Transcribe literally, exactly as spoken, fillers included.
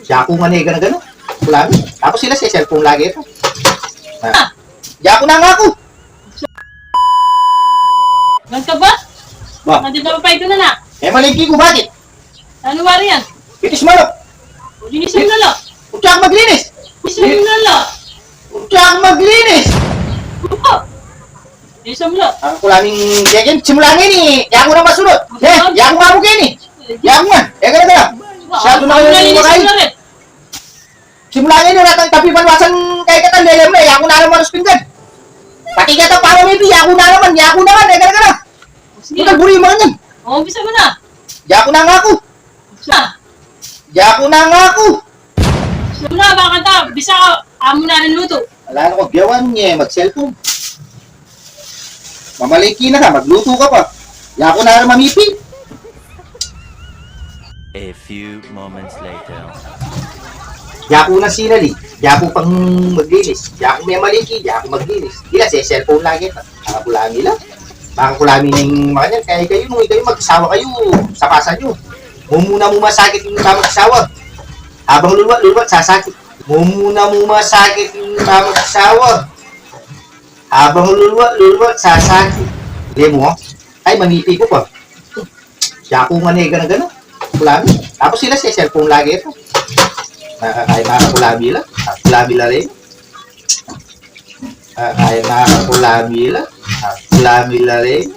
Yaku nga ne gana-gana. Kulami. Tapos sila se-cellphone lagi ita. Ah. Yaku na nga aku. Gan ka ba? Ba? Nanti na pa ito na na. E, malingki ku, bakit? Anu wari yan? Itis manok. O, linis ang lolo. Utya ku maglinis. Linis ang lolo. Utya ku maglinis. Opo. Linis ang lolo. Ang kulaming keken, simula ngeni, yaku na masunod. E, yaku nga mu keni. Yaku nga. E, gana-gana. Masyadu na kayu makain. Simula ngeni, ratan tapi panwasan kaya katan, lelem na, yaku na naman marus pinggan. Pati keta para mipi, yaku na naman, yaku naman, e, gana-gana. Sige. Ita, buri mo yan. O, umpisa mu na. Yaku na nga aku. Umpisa. Yaku na nga aku. Umpisa mu na, baka ta, bisa, amu na rin lutu. Ala na ku, biyawan ne, mag-cellphone. Mamalengke na ka, maglutu ka pa. Yaku na rin mamipi. A few moments later. Yaku na sinali, yaku pang maglinis, yaku me maliki, yaku maglinis. Ila se-cellphone lagi ita. Makakulami la. Makakulami ning makanyan, kaya ikayu, nung ikayu mag-asawa kayu, sapasan yu. Mumuna mu masakit ing pamag-asawa. Habang luluwat, luluwat, sasakit. Mumuna mu masakit ing pamag-asawa. Habang luluwat, luluwat, sasakit. Lemo, o. Ay, mamipi ku pa. Yaku nga ne gana-gana. Kulami. Tapos ila se-cellphone lagi ita. Makakay, makakulami la. Kulami la rin. Makakay, makakulami la. Kulami la rin.